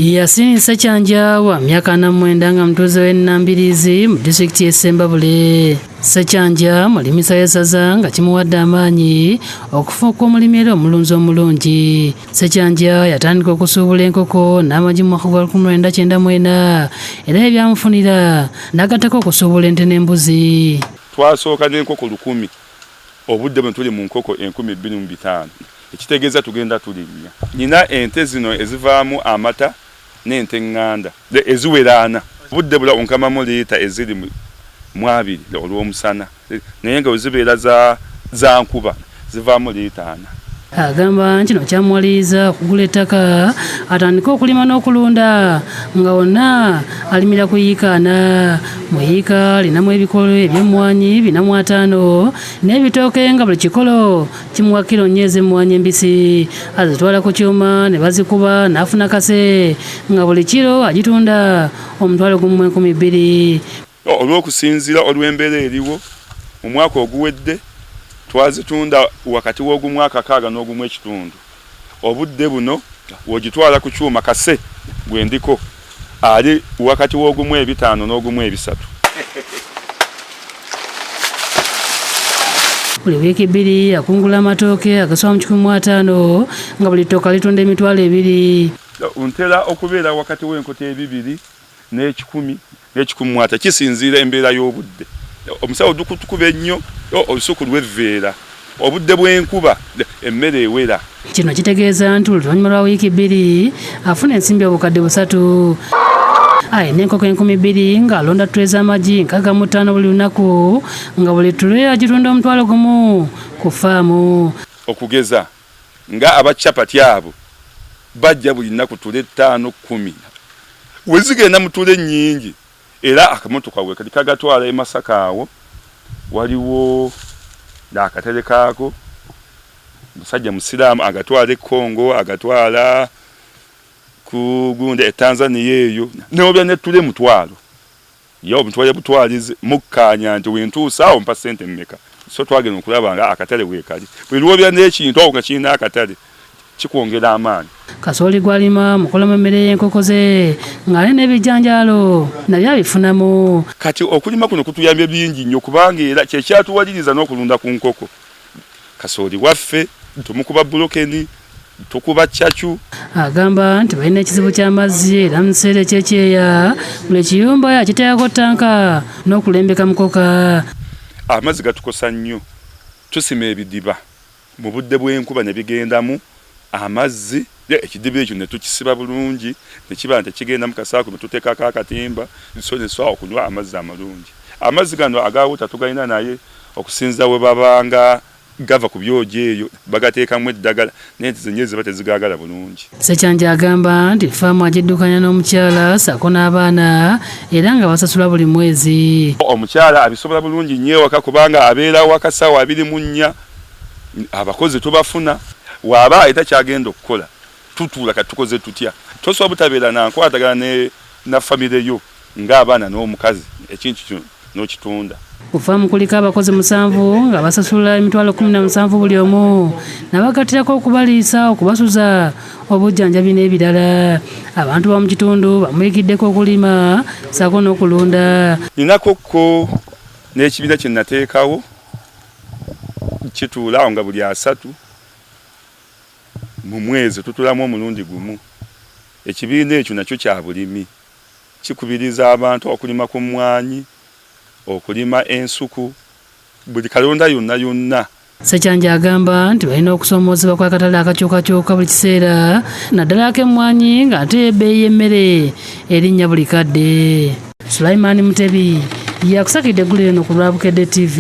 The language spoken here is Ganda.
Yasin Ssekyanja wa myaka 49 nga mutuuze w'e Nambirizi mu disitulikiti y'e Ssembabule. Ssekyanja mulimisa y'essaza nga kimuwadde amaanyi okufuuka omulimi era omulunzi omulungi. Ssekyanja yatandika okusuubula enkoko n'amagi mu mwaka gwa 1994 era ebyamufunira n'agattako okusuubula ente n'embuzi. Twasooka n'enkoko 1000, obudde buno tuli mu nkoko 2500, ekitegeeza tugenda tulinnya. Nina ente zino ezivaamu amata n'ente eŋŋanda eziwera ana. Obudde bula onkamamu liita eziri mu abiri olw'omusana, naye nga bwe zibeera za nkuba zivaamu liita 4. Agamba nti kino kyamuwaliriza okugula ettaka atandike okulima n'okulunda nga wonna alimira ku yiika 4. Mu yiika alinamu ebikolo eby'emmwanyi 450 n'ebitooke nga buli kikolo kimuwa kiro 4 ez'emmwanyi embisi. Azitwala ku kyuma ne bazikuba n'afuna kase nga buli kiro agitunda 1,200. Olw'okusinziira olw'embeera eriwo mu mwaka oguwedde twazitunda wakati w'ogumu akakaaga n'ogumu ekitundu. Obudde buno w'ogitwala ku kyuma kase gwe ndiko ali wakati w'ogumu 500 n'ogumu 300. Buli wiiki 2 akungula amatooke agasoba mu 150 nga buli ttooke alitunda 20,000. Ntera okubeera wakati w'enkota 200 n'ekikumi n'ekikumi mu ataano, kisinziira embeera y'obudde. Omusawo dukutukuba ennyo olusuku lw'evveera, obudde bw'enkuba emmere ewera. Kino kitegeeza nti oluvannyuma lwa wiiki 2 afuna ensimbi 3,000. Alina enkoko 2,000 ng'alonda ttule z'amagi 65 buli lunaku nga buli ttule agitunda 1,000 ku ffaamu. Okugeza nga aba chapati abo bajja buli nnaku ttule 5 10, we zigenda mu ttule nnyingi era akamotoka we kali kagatwala e Masaka awo waliwo akatale kaako, musajja musiraamu agatwala e Congo, agatwala ku gundi e Tanzania eyo n'obya ne ttule 500. Ye omutwale butwalizi mukkaanya nti wentuusa awo mpa ssente mmeka. So twagenda okulaba nga akatale weekali, buli lw'obya n'ekintu awo nga kirina akatale kikwongera amaanyi. Kasooli gw'alima mukolamu emmere y'enkoko ze ng'ate n'ebijanjaalo nabyo abifunamu. Kati okulima kuno kutuyambye bingi nnyo kubanga era kye kyatuwaliriza n'okulunda ku nkoko. Kasooli waffe tumukuba bulokeni, tukuba cacu. Agamba nti balina ekizibu ky'amazzi era mu kiseera eky'ekyeya buli kiyumba yakiteekako ttanka n'okulembeka mukoka. Amazzi gatukosa nnyo, tusima ebidiba mu budde bw'enkuba ne bigendamu amazzi, ekidiba ekyo ne tukisiba bulungi ne kiba nti tekigendamu kasaaku ne tuteekako akatimba so ne tusobola okunywa amazzi amalungi. Amazzi gano aga wuta tugalina naye okusinziira we babanga gava ku byojo eyo bagateekamu eddagala naye nti zennyini ziba tezigaagala bulungi. Ssekyanja agamba nti ffaamu agiddukanya n'omukyala ssaako n'abaana era nga basasula buli mwezi. Omukyala abisobola bulungi nnyo ewaka kubanga abeera waka ssaawa 24, abakozi tubafuna, w'aba alina ky'agenda okukola tutuula kati tukoze tutya? Tosobola butabeera na nkwatagana na famire yo ng'abaana n'omukazi ekintu kino n'okitunda. Ku ffaamu kuliko abakozi 7 nga basasula 17,000 buli omu n'abagattirako okubaliisa, okubasuza, obujjanjabi n'ebirala. Abantu b'omu kitundu bamuyigiddeko okulima ssaako n'okulunda. Ninako ko n'ekibiina kye nateekawo kituula awo nga buli 30 mu mwezi tutuulamu omulundi gumu. Ekibiina ekyo nakyo kya bulimi, kikubiriza abantu okulima ku mmwanyi, okulima ensuku, buli kalonda yonna yonna. Ssekyanja agamba nti balina okusoomoozebwa kw'akatale akakyukakyuka buli kiseera naddala ak'emmwanyi ng'ate ebbeeyi y'emmere erinnya buli kadde. Sulaiman Mutebi yakusakidde eggulire lino ku lwa Bukedde TV.